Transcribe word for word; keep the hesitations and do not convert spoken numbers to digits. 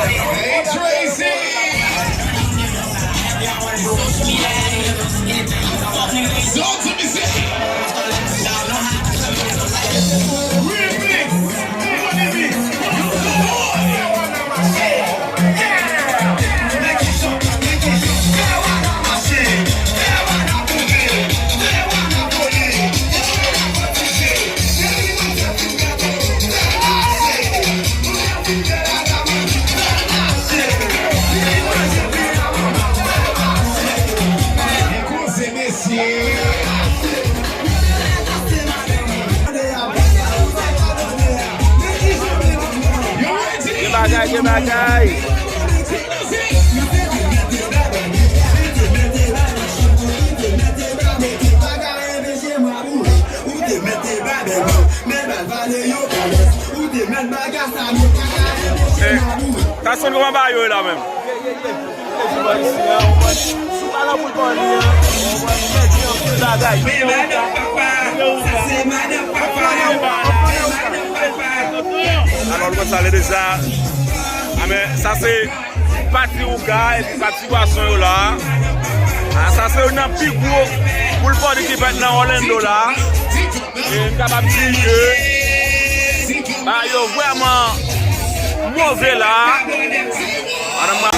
Hey, Tracy! Talk to me, say. Remix! Money mix! Gen bagay, gen bagay. Tason, kòman bagay yo ye la menm? Alò, nou konn sa le deja. Amen. Sa se pati Ouga epi pati Bwason yo la. Ah, sa se youn nan pi gwo pool party ki fèt nan Orlando la. E m kapab di ke bagay yo vrèman move la. Madanm mwen.